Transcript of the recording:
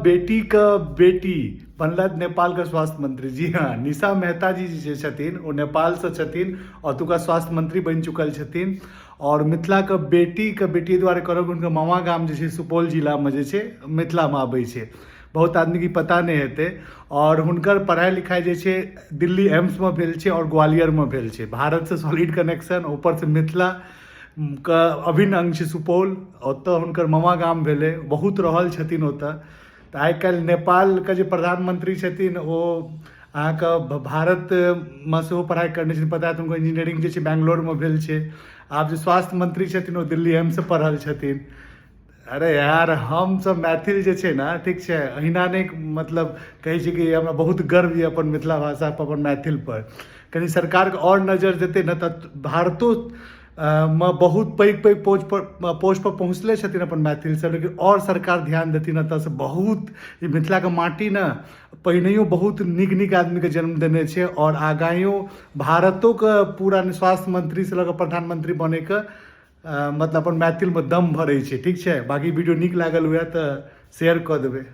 बेटीके बेटी बनलथि नेपालके स्वास्थ्य मंत्री। जी हाँ, निशा मेहता जी जे छथिन ओ नेपालसँ छथिन, ओतुका स्वास्थ्य मंत्री बनि चुकल छथिन। आओर मिथिलाके बेटीके बेटी दुआरे करब, हुनकर मामा गाम जे छै सुपौल जिलामे जे छै मिथिलामे आबै छै, बहुत आदमीके पता नहि हेतै। आओर हुनकर पढ़ाइ लिखाइ जे छै दिल्ली एम्समे भेल छै आओर ग्वालियरमे भेल छै। भारतसँ सॉलिड कनेक्शन, ऊपरसँ मिथिला के अभिन्न अंग छै सुपौल, ओतऽ हुनकर मामा गाम भेलै, बहुत रहल छथिन ओतऽ। तऽ आइ काल्हि नेपालके जे प्रधानमंत्री छथिन ओ अहाँके भारतमे सेहो पढ़ाइ करने छथिन, पता हैत हुनकर इंजीनियरिंग जे छै बैंगलोरमे भेल छै। आब जे स्वास्थ्य मंत्री छथिन ओ दिल्ली एम्ससँ पढ़ल छथिन। अरे यार, हमसब मैथिल जे छै ने, ठीक छै, अहिना नहि मतलब कहै छै कि हमरा बहुत गर्व यऽ अपन मिथिला भाषा पर, अपन मैथिल पर। कनि सरकारके आओर नजर जेतै ने तऽ भारतो मे बहुत पैघ पैघ पोस्ट पर पहुँचले छथिन अपन मैथिल सब, लेकिन आओर सरकार ध्यान देथिन एतऽसँ बहुत। ई मिथिलाके माटी ने पहिनहियो बहुत नीक नीक आदमीके जन्म देने छै आओर आगाँयो भारतोके पूरा स्वास्थ्य मंत्रीसँ लऽ कऽ प्रधानमंत्री बनैके मतलब अपन मैथिलमे दम भरै छै। ठीक छै, बाँकी वीडियो नीक लागल हुए तऽ शेयर कऽ देबै।